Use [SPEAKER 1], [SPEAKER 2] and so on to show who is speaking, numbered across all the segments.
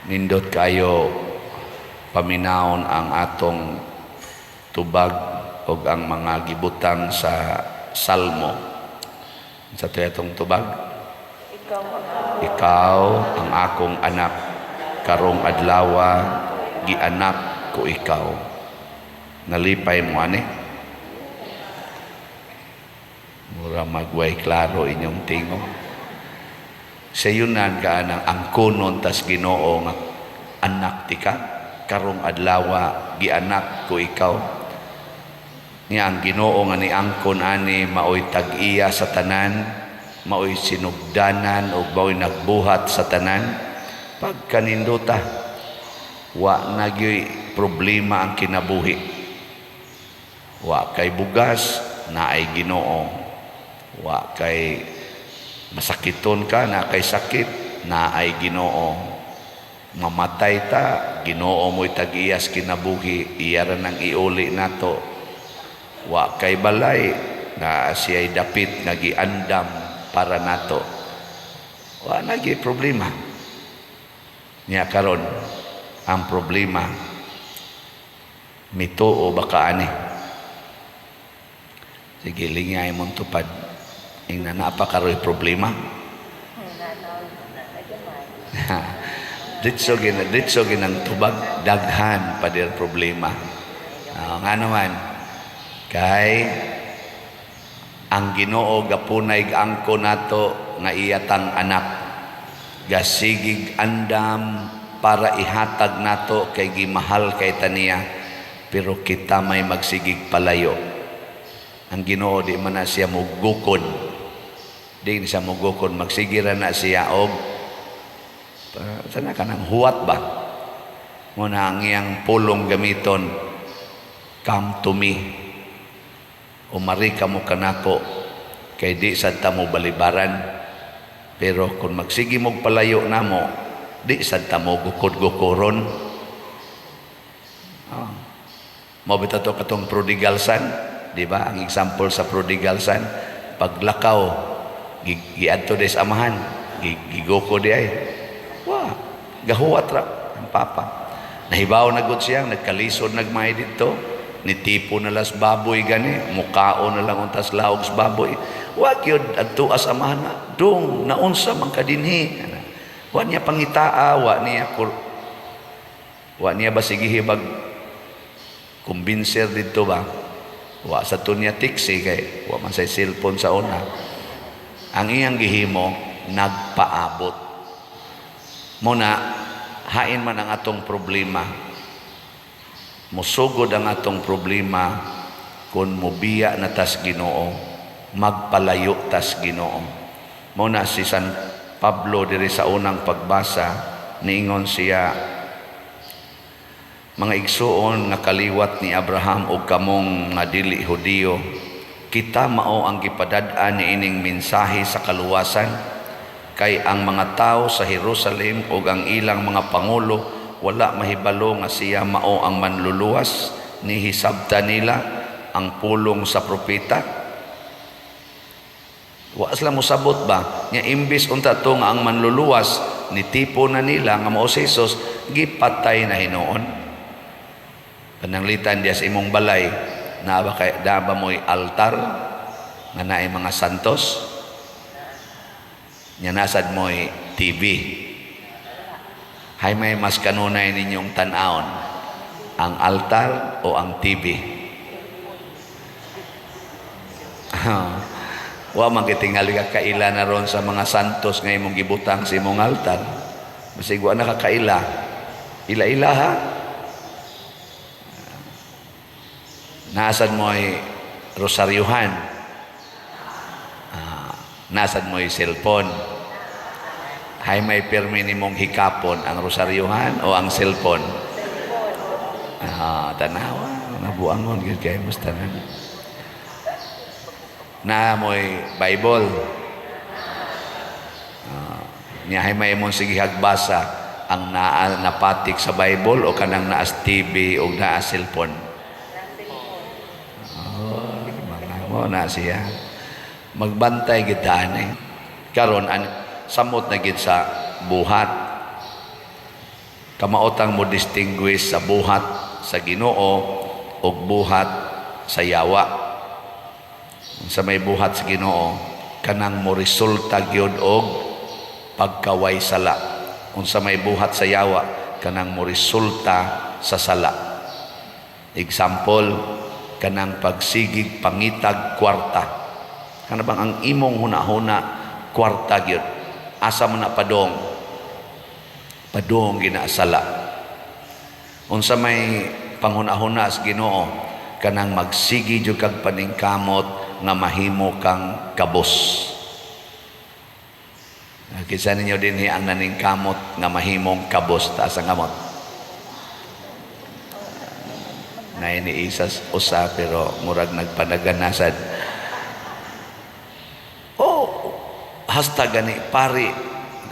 [SPEAKER 1] Nindot kayo paminawon ang atong tubag ug ang mga gibutang sa Salmo. Sa to atong tubag?
[SPEAKER 2] Ikaw ang
[SPEAKER 1] "Ikaw ang akong anak, karong adlawa gianak ko ikaw." Nalipay mo ani? Mura magway klaro inyong tingog. Sa yunan ka anang angkonon tas Ginoo nga anak tika, karong adlawa gianak ko ikaw. Niya ang Ginoo nga niangkon ani maoy tag-iya sa tanan, maoy sinugdanan ug maoy nagbuhat sa tanan. Pagkaninduta, wa na gyoy problema ang kinabuhi. Wa kay bugas, naay Ginoo. Wa kay masakiton ka, na kay sakit, naay Ginoo. Mamatay ta, Ginoo mo'y tag-iyas kinabuhi, iya ra nang iuli nato. Wa kay balay, na siya'y dapit nga giandam para nato. Wa na gyud problema. Nya karon ang problema, mituo ba ka ani? Sige, lingay mong tupad. Ingna naa pa karoy problema.
[SPEAKER 2] Na gamay.
[SPEAKER 1] Ditso ginang tubag, daghan pa dir problema. Ah, nga naman kay ang Ginoo gapunay angko nato nga iyatang anak, gasigig andam para ihatag nato kay gimahal kay taniya, pero kita may magsigig palayo. Ang Ginoo di man na siya mugukod, di siya mugukod, magsigira na siya og sana kanang huwat ba mo na ang iyang pulong gamiton, "Come to me," umari ka mo kanako kay di sad ta mo balibaran. Pero kung magsige mog palayo namo, di sad ta mo gukod-gukoron. Oh. Mo bitaw to katong prodigal son, di ba? Ang example sa prodigal son, paglakaw giadto des amahan, gigoko di ay. Wa, gahuwat ra ang papa. Nahibaw na gud siya, nagkalisod nagmay dito, nitipo na las baboy gani, mukao na lang untas laog sa baboy. Wa gyud adto as amahan na, "Dong, naunsa man ka dinhi?" Wa niya pangitaa, wa niya ba sige bag kumbinser dito ba? Wa sa to niya tiksi kay wa man say cellphone sa una. Ang iyang gihimo, nagpaabot. Muna, hain man ang atong problema. Musugod ang atong problema kung mubiya na tas Ginoo, magpalayo tas Ginoo. Muna si San Pablo diri sa unang pagbasa, niingon siya, "Mga igsuon nga kaliwat ni Abraham ug kamong nga dili Hudiyo, kita mao ang gipadad-an niining mensahe sa kaluwasan. Kay ang mga tao sa Jerusalem ug ang ilang mga pangulo wala mahibalo nga siya mao ang manluluwas. Nihisabta nila ang pulong sa propeta." Wa sila mosabot ba? Nya imbis unta to nga ang manluluwas, nitipo na nila nga mao si Jesus, gipatay na hinuon. Pananglitan diya sa imong balay, naa ba kay naa ba mo'y altar nga naay mga santos? Nya nasad mo'y TV. Hay may mas kanunay ninyong tan-awon, ang altar o ang TV? Wa man gitingali ka kaila na ron sa mga santos nga imong gibutang sa imong altar. Basig wa na ka kaila. Ila-ila ha. Nasad mo'y rosaryuhan. Ah, nasad mo'y cellphone. Hay may pirmi nimong hikapon, ang rosaryuhan o ang cellphone? Ah, tanawa, nabuangon gyud kay mas tanan. Na mo'y Bible. Ah, niya hay may mong sige hagbasa, ang naa napatik sa Bible o kanang naas TV o naa cellphone? Oh, mga mo na siya. Magbantay gid ani. Karon an samot na gid sa buhat. Kamaotang mo distinguish sa buhat sa Ginoo ug buhat sa yawa. Sa may buhat sa Ginoo, kanang mo resulta gyud og pagkaway sala. Unsa may buhat sa yawa, kanang mo resulta sa sala. Example, kanang pagsigig pangitag kwarta. Kana bang ang imong hunahuna kwarta gyud. Asa man na padong? Padong ginasala. Unsa may panghunahuna sa Ginoo, kanang magsigi jud kag paningkamot nga mahimo kang kabos. Kinsa ninyo dinhi ang naningkamot nga mahimong kabos? Taas ang kamot. Nay ni isas usa, pero murag nagpanaganasad. Oh, hasta gani pari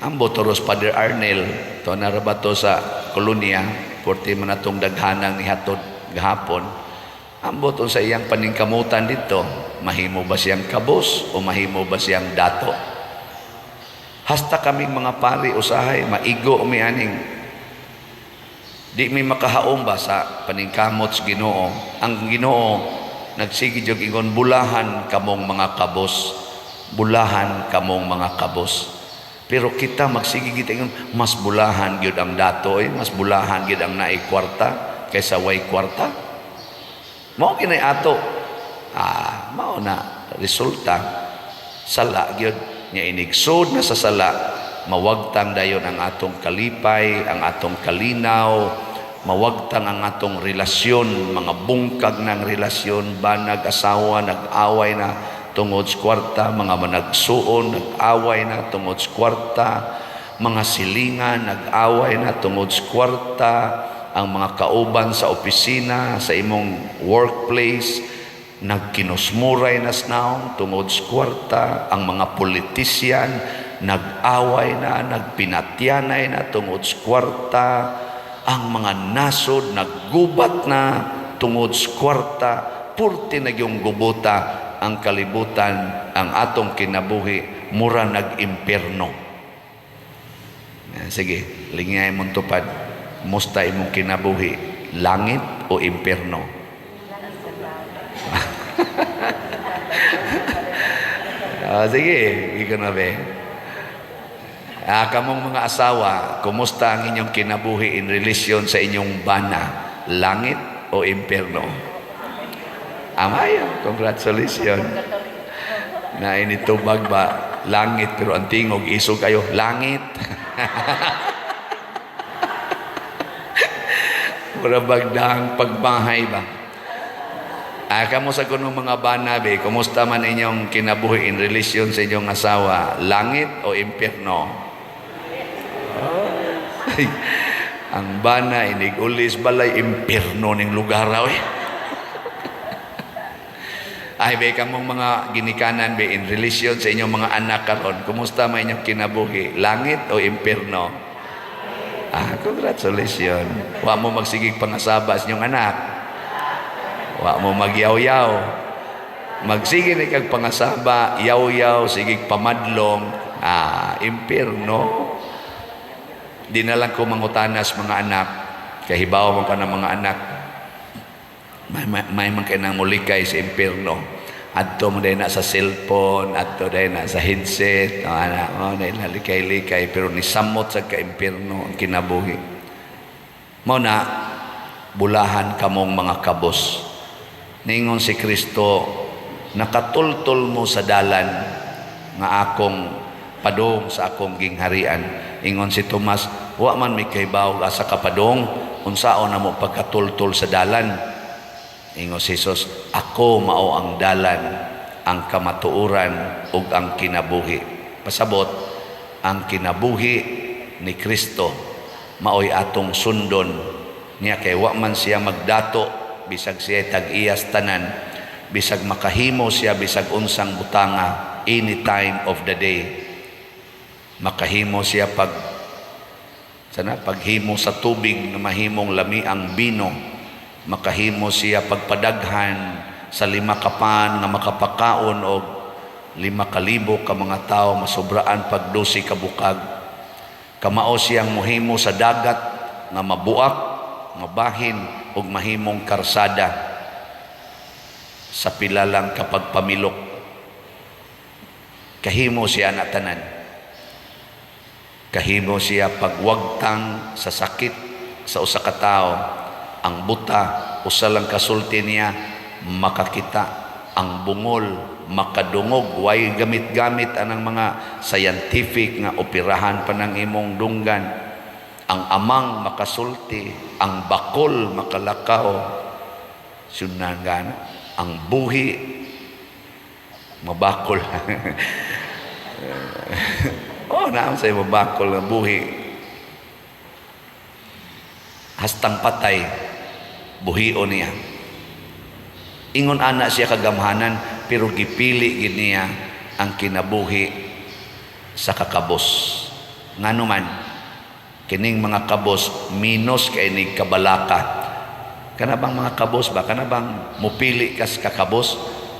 [SPEAKER 1] ambot toros Father Arnel to na ra ba to sa kolonya, porti man atong daghanang nihatod gahapon. Ambot sa iyang paningkamutan dito, mahimo ba siyang kabos o mahimo ba siyang dato. Hasta kaming mga pari usahay maigo mi aning di mi makahaom ba sa paningkamot sa Ginoo. Ang Ginoo nagsige jud ingon, "Bulahan kamong mga kabos, bulahan kamong mga kabos." Pero kita magsige kita ingon, mas bulahan gyud ang dato eh, mas bulahan gyud ang naay kwarta kaysa way kwarta. Mao kinay ato. Ah, mao na resulta sala gyud nya. Inigsud na sa sala, mawagtang dayon ang atong kalipay, ang atong kalinaw, mawagtang ang atong relasyon, mga bungkag ng relasyon, banag asawa nag-away na tungod sa kwarta, mga managsuon nag-away na tungod sa kwarta, mga silingan nag-away na tungod sa kwarta, ang mga kauban sa opisina, sa imong workplace, nagkinusmuray na naong tungod sa kwarta, ang mga politician nag-away na, nagpinatyanay na tungod sa kwarta, ang mga nasod naggubat na tungod sa kwarta, purti na yung gubuta ang kalibutan, ang atong kinabuhi, mura nag-impierno. Sige, lingay mong tupad. Musta imong kinabuhi? Langit o impierno? Ah, sige, ikaw na be. Ah, kamong mga asawa, kumusta ang inyong kinabuhi in relation sa inyong bana? Langit o impierno? Amaya, congratulations. Na initubag ba, langit, pero ang tingog, isog kayo, langit. Mura bagdang pagbahay ba? Ah, kamo sa kunong mga bana be, kumusta man inyong kinabuhi in relation sa inyong asawa? Langit o impierno? Ay, ang bana inig ulis balay, impierno ning lugar raw eh. Ay be, kamong mga ginikanan be, in relation sa inyong mga anak karon, kumusta man inyong kinabuhi? Langit o impierno? Ah, congratulations. Wa mo magsigig pangasaba sa inyong anak. Wa mo magyaw-yaw. Magsige ni kag pangasaba, yaw-yaw, sigig pamadlong, ah, impierno. Di na lang ko mangutanas mga anak, kahibaw mo ka ng mga anak, may man kay nang mulikay sa impierno. Adto mo dahil na sa cellphone, adto dahil na sa headset, no, ana, oh, dahil na likay-likay, pero nisamot sa ka-impierno ang kinabuhi. Mao na, bulahan kamong mga kabos. Ningon si Kristo, nakatultol mo sa dalan nga akong padong sa akong gingharian. Ingon si Tomas, wa man mi kahibaw asa ka padong, unsaon na mo pagkatultol sa dalan? Ingon si Jesus, ako mao ang dalan, ang kamatuoran ug ang kinabuhi. Pasabot, ang kinabuhi ni Kristo maoy atong sundon niya, kay wa man siya magdato bisag siya tag-iyas tanan, bisag makahimo siya bisag unsang butanga any time of the day. Makahimo siya pag sana paghimo sa tubig na mahimong lami ang bino, makahimo siya pagpadaghan sa 5 ka pan nga makapakaon og 5,000 ka mga tao, masobraan pag 12 ka bukag. Kamao siyang mohimo sa dagat nga mabuak, mabahin ug mahimong karsada sa pila lang kapag pamilok. Kahimo siya na tanan. Kahimo siya pagwagtang sa sakit sa usa ka tawo. Ang buta, usa lang kasulti niya, makakita. Ang bungol, makadungog. Way gamit-gamit anang mga scientific nga operahan pa ng imong dunggan. Ang amang makasulti, ang bakol makalakaw. Sunan gana. Ang buhi mabakol. Oh, naam sa mabakol nga buhi. Hastang patay, buhion niya. Ingon ana siya kagamhanan, pero gipili gid niya ang kinabuhi sa kakabos. Ngano man, kining mga kabos minus kay ni kabalaka. Kana bang mga kabos ba? Kana bang mupili kas kakabos?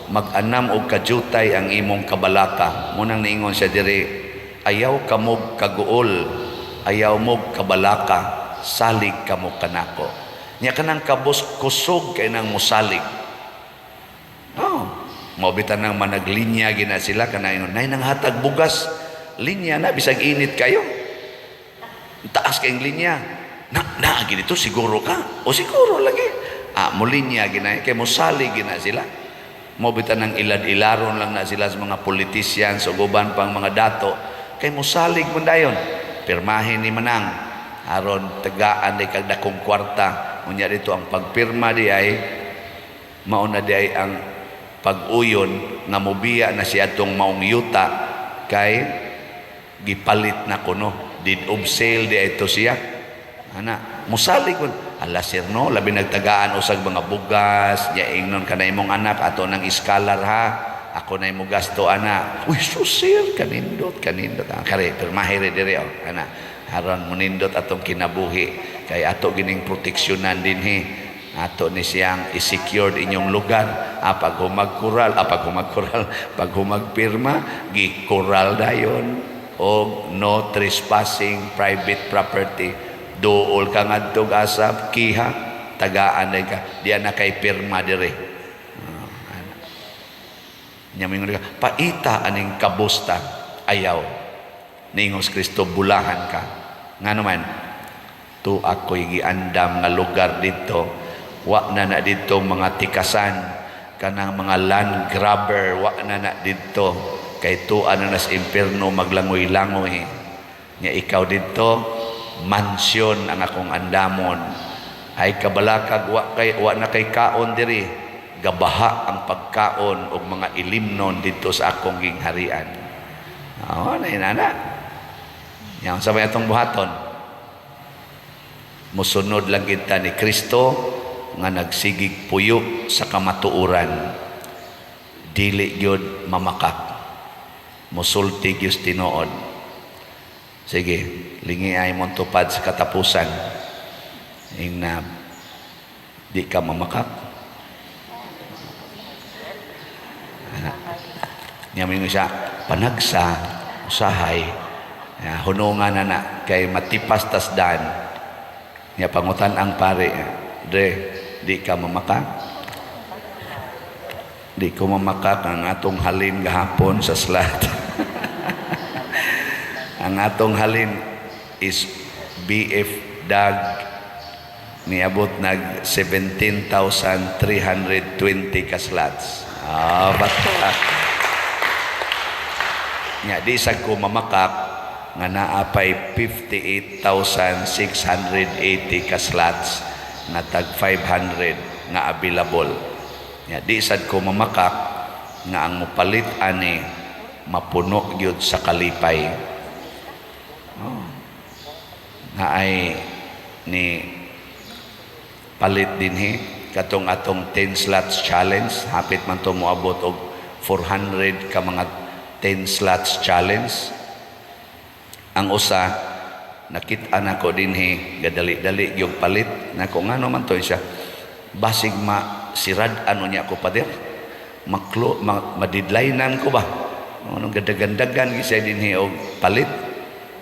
[SPEAKER 1] Mag-anam og kajutay ang imong kabalaka. Munang niingon siya diri, ayaw kamog kaguol, ayaw mog kabalaka, salig kamo kanako. Nya kanang kabos kusog kay nang musalig. Oh, mao bitan nang managlinya gina sila kana ingon, nay nang hatag bugas, linya na bisag init kayo. Taas kayong linya. Na, na ginito siguro ka. O siguro lagi. Ah, mo linya gina kay mosalig gina sila. Mao bitan nang ilad-ilaron lang na sila sa mga politicians o uban pang mga dato kay mosalig man dayon. Pirmahin ni manang aron tagaan di kag dakong kwarta. Unya dito ang pagpirma di ay mao na di ay ang pag-uyon nga mobiya na siya atong maong yuta kay gipalit na kuno, deed of sale di ay ito siya ana musalig kun. Ala sir, no, labi nagtagaan usag mga bugas nya, ingnon ka na imong anak ato nang iskalar ha, ako na imo gasto ana. Uy, so sir, kanindot kanindot. Ah, kare pirmahe re diri, oh, ana aron munindot atong kinabuhi kay ato gining proteksyonan dinhi, ato ni siyang i-secured inyong lugar. Ah, pag humagkural, ah, pag humagkural, pag humagpirma, gikural dayon og no trespassing private property. Duol ka ngadtog asa kiha, tagaan day ka diyan na kay pirma dire. Ah, ana. Nya mingon ka, paita aning kabusta, ayaw. Niingos Kristo, bulahan ka. Ngano man, tu ako'y giandam nga lugar dito, wa na na dito mga tikasan, kanang mga land grabber, wa na na dito kay tuan na nas impierno maglangoy-langoy. Nya ikaw dito, mansyon ang akong andamon. Ay kabalakag wa kay wa na kay kaon diri, gabaha ang pagkaon og mga ilimnon dito sa akong gingharian. Oh, na inana. Yang sa may atong buhaton, musunod lang kita ni Kristo nga nagsigig puyo sa kamatuoran, dili gyud mamakak, musulti gyud tinuod. Sige, lingi ay mong tupad sa katapusan. Ing na di ka mamakak. Ana. Nya mingon siya, panagsa usahay, ya, hunungan na na kay matipas tas dan. Nya pangutan ang pare, dre, di ka mamakak? Di ko mamakak ang atong halin gahapon sa slot. Ang atong halin is BF Dag, niabot nag 17,320 ka slots. Ah, bata. Nya di sad ko mamakak nga naa pay 58,680 ka slots nga tag 500 nga available. Nya di sad ko mamakak nga ang mopalit ani mapuno gyud sa kalipay. Oh. Na ay ni palit dinhi katong atong 10 slots challenge, hapit man to moabot og 400 ka mga 10 slots challenge. Ang usa nakit-an nako dinhi, gadali-dali yung palit nako. Ngano man to siya, basig ma sirad ano niya ako pader, maklo ma, madidlainan ko ba, anong gadagandagan gyud siya dinhi og palit.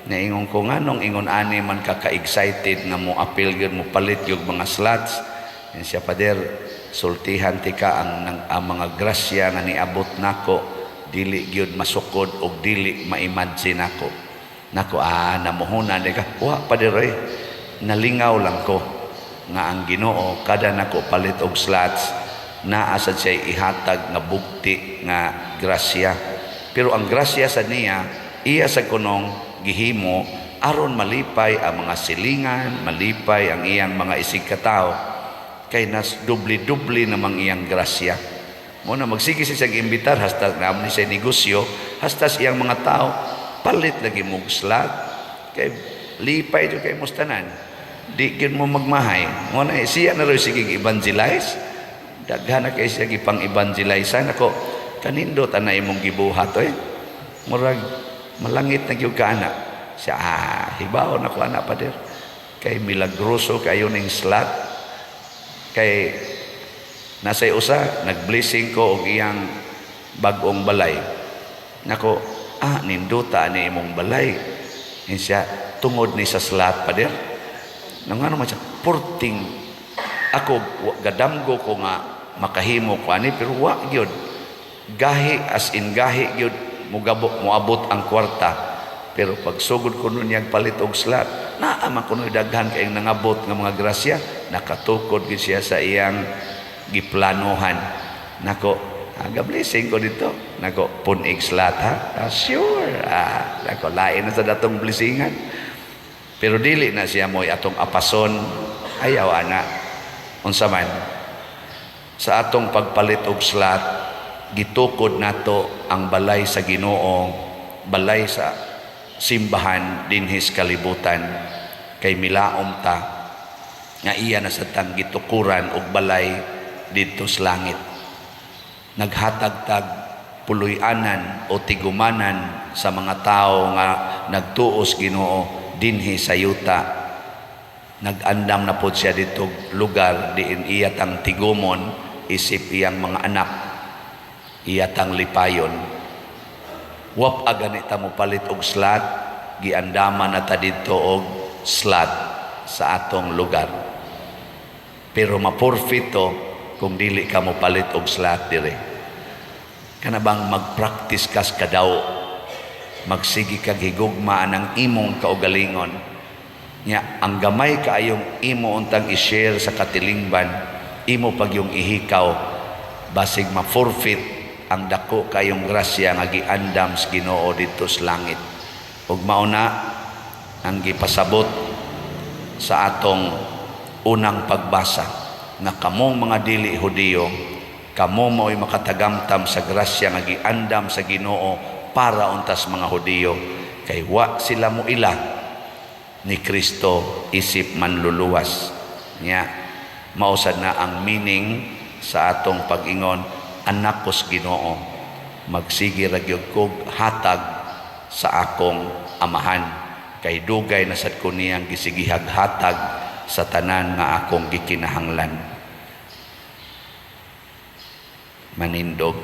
[SPEAKER 1] Naingon ko, "Nganong ingon ani man ka ka-excited nga mo apil gyud, mo palit yung mga slots?" Yan siya, "Pader, sultihan tika ang mga grasya nga niabot nako, dili gyud masukod og dili ma-imagine nako." Nako, "Ah, namuhunan di ka?" "Wa, pader, oy. Nalingaw lang ko nga ang Ginoo, kada nako palit og slots, naa sad siya ihatag nga bugti nga grasya." Pero ang grasya sa niya, iya sa kunong gihimo aron malipay ang mga silingan, malipay ang iyang mga isig katao, kay nas dubli-dubli namang iyang grasya. Mo na magsige siya imbitar hasta na ni siya negosyo, hasta sa iyang mga tao, "Palit lagi mo slot kay lipay jud kay mustanan. Di gyud mo magmahay." Mo na siya na ro sige evangelize. Daghan na kay siya gipang evangelize. Nako, "Kanindot ana imong gibuhat oy. Murag malangit na gyud ka ana." Siya, "Ah, hibaw na ko ana, pader. Kay milagroso kayo ning slot." Kay nasa usa, nag-blessing ko og iyang bag-ong balay. Nako, "Ah, ninduta ni imong balay." Yan siya, "Tungod ni sa slot, pader." Nang ano man siya, "Porting ako gadamgo ko nga makahimo ko ani, pero wa gyud. Gahi, as in gahi gyud mugabo moabot ang kwarta. Pero pagsugod ko nun niyang palit og slot, naa man kuno daghan kayong nangabot nga mga grasya." Nakatukod gyud siya sa iyang giplanuhan. Nako, "Aga blessing ko dito." Nako, "Pun-ig slot ha?" "Ah, sure." Ah, nako, lain na sa datong blessingan. Pero dili na siya mo'y atong apason. Ayaw ana. Unsa man sa atong pagpalit og slot, gitukod nato ang balay sa Ginoo, balay sa simbahan dinhi sa kalibutan, kay milaom ta nga iya na sa tang gitukuran og balay didto sa langit. Naghatag tag puloy-anan o tigumanan sa mga tao nga nagtuos Ginoo dinhi sa yuta. Nag-andam na pod siya dito lugar diin iya tang tigumon isip iyang mga anak, iya tang lipayon. Wap agani ta mo palit og slot, giandaman na ta didto og slot sa atong lugar. Pero ma-forfeit to kung dili ka mo palit og slot dire. Kana bang mag-practice kas kadaw, magsige kag higugma ang imong kaugalingon. Nya ang gamay kaayong imo untang i-share sa katilingban, imo pag yung ihikaw, basig ma-forfeit ang dako kayong grasya nga giandam sa Ginoo didto sa langit. Ug mao na ang gipasabot sa atong unang pagbasa nga kamong mga dili Hudiyo, kamo mao'y makatagamtam sa grasya nga giandam sa Ginoo para untas mga Hudiyo, kay wa sila mo ila ni Kristo isip manluluwas. Nya mausad na ang meaning sa atong pag-ingon, "Anak ko sa Ginoo, magsige ra gyud kog hatag sa akong amahan, kay dugay na sad ko niyang gisigihag hatag sa tanan nga akong gikinahanglan." Manindog.